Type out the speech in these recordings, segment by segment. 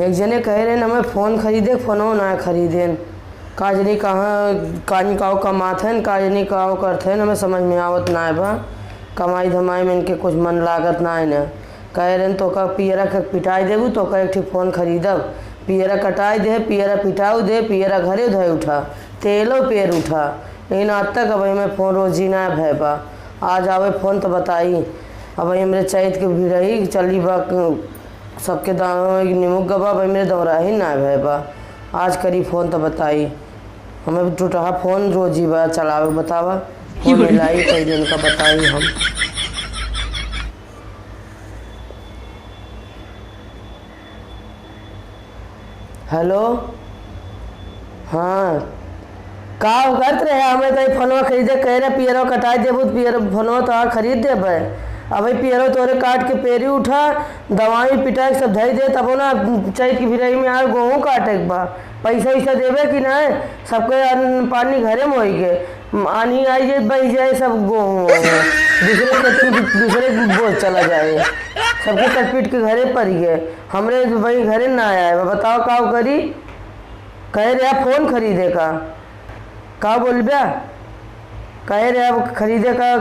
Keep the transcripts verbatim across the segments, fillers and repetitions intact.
एक जने कहे रहेन, "हमें फोन खरीदे, फोनो ना खरीदेन।" का जनी कहाँ, कानी काव कमात हन, का जनी काव करत हन, हमें समझ में आवत नाय बा। कमाई धमाई में इनके कुछ मन लागत नाय न। कहे रहेन, "तोका पियरा के पिटाई देबू, तोका एक ठे फोन खरीदब।" पियरा कटाई दे, पियरा पिटाऊ दे, पियरा घरे धोए उठा, तेलो पेर उठा। लेकिन आज तक अब हमें फोन रोजी ना भय बा। आज आवे फोन तो बताई। अब हमरे चैत के भिड़ई चली बा, सबके दानो एक निमुक गबा, अब हमरे दौरा ही ना भय बा। आज करी फोन तो बताई। हमें टूटहा फोन रोजी बा चलावे, बतावा। फोन मिलाई, कई दिन का बताई हम। हेलो, हाँ, का करत रहे? हमें तो ई फोनवा खरीदे कहे रहे, पियरवा कटाई देबू, पियर फोनवा तो खरीद देबे। अब ई पियरवा तोरे काट के पेरी उठा, दवाई पिटाई सब धई दे, तबो ना चैत की भिड़ई में आवे, गोहूँ काटे के बा। पैसा वैसा देबे कि नाय? सबके अन्न पानी घरे में होई के, आनी आई जे बही जाए सब गोहूँ, दूसरे खेत में दूसरे बोझ चला जाए, सबके कटपीट के घरे पड़ गए। हमरे भाई घरे ना आए बा, बताओ का करी? कहे रहे फोन खरीदे का, का बोलब्या? कहे रहे अब खरीदे का,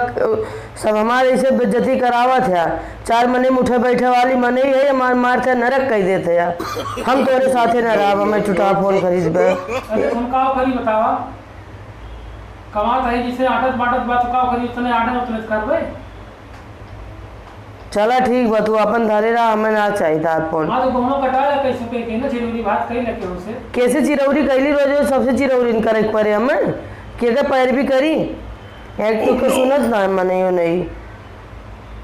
सब हमारे इसे बेइज्जती करावत है। चार मने में उठे बैठे वाली मने ही है, मार मार के नरक कह देते हैं। हम तोरे साथे न रहब, हमें टूटहा फोन खरीदबे। अरे तुम का करी बतावा? कमात है जिसे आटत बाटत बात का करी, उतने आटत उतने करबे। चला ठीक बा, तू अपन धरे रहा, हमें ना चाहिए तार फोन। हाँ, तो दोनों कटा ले, कैसे पे के ना चिरौरी बात कही लगे उसे। कैसे चिरौरी कैली रोज रोज सबसे चिरौरी करे के पड़े हमें? के के पैरवी करी? एक तो के सुनत ना है, मने यो नहीं।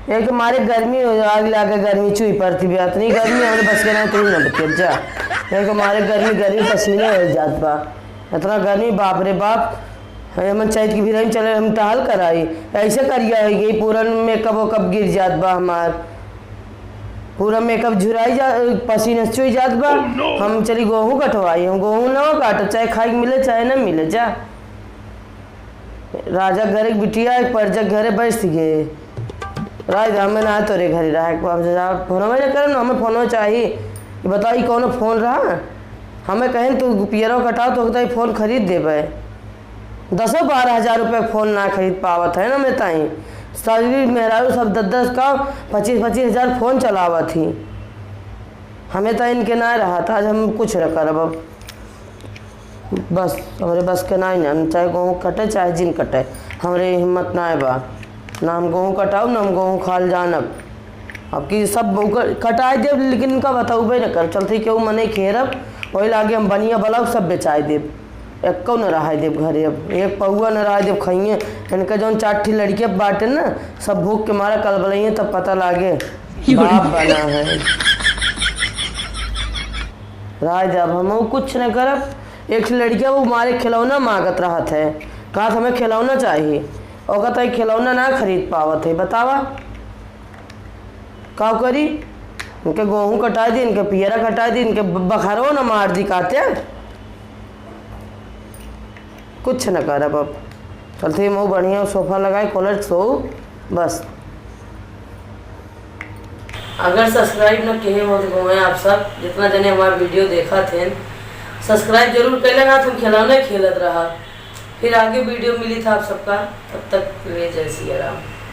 एक तो मारे गर्मी हो, आग लागे गर्मी चुई पड़ती भी, इतनी गर्मी हमरे बस के ना, तू ना बचे जा। एक तो मारे गर्मी, गर्मी पसीने हो जात बा। इतना गर्मी, बाप रे बाप। अरे, हमन चैत की भिड़ई में चले, हम टहल कराई, ऐसे करिया हो गई, पूरा मेकअप वेकअप गिर जात बा हमार, पूरा मेकअप झुराई जा, पसीने से चुई जात बा। Oh, no! हम चली गोहूँ कटवाई, हम गोहूँ ना काटब, चाहे खाए के मिले, चाहे ना मिले, जा। राजा घरे के बिटिया, एक परजा घरे बैठ गए। राज, हमें ना तोरे घरे रहे के बा, जा, फोनवे ना करब ना, हमें फोनवे चाही। ये बताओ, ई कौनो फोन रहा? हमें कहेन, "तू पियरवा कटाओ, तो कहता, ई फोन खरीद देबे।" दसो बारह हजार रुपये फोन ना खरीद पावत है ना, हमें ताई। सभी मेहरारू सब दस दस का, पच्चीस पच्चीस हजार फोन चलावत ही। हमें ताई इनके ना रहत, आज हम कुछ न करब अब। बस, हमरे बस के नाई ना, हम चाहे गोहूँ कटे, चाहे जिन कटे, हमरे हिम्मत नाई बा। ना हम गोहूँ कटाऊ, ना हम गोहूँ खाल जानब। अब की सब ओकर कटाई देब, लेकिन इनका बतौबे न कर, चलते केहू मने खेरब, वही लागे हम बनिया बलाऊ सब बेचाई देब, एक्को न रहाई देब घरे। अब एक पौआ न रहाई देब, खइए इनका जौन चार ठी लड़के बाटे न, सब भूख के मारा कलबलइए, तब पता लागे बाप बना है। राज, अब हमहू कुछ न करब। एक ठे लड़किया वो मारे खिलौना मांगत रहत है, कहत हमें खिलौना चाही, ओका तो खिलौना ना खरीद पावत है। बतावा का करी? इनके गोहूँ कटाई दी, इनके पियरा कटाई दी, इनके ब-, बखरो न मार दी काते। कुछ न करब अब। चलते ही मऊ बढ़िया सोफा लगाए, कूलर सो बस। अगर subscribe न किहे हो तो घूमे आप सब, जितना जने हमार video देखत हैं, subscribe जरूर कर लेना। तुम खिलौने खेलत रहा, फिर आगे video मिली था आप सबका, तब तक के लिए जय सिया राम।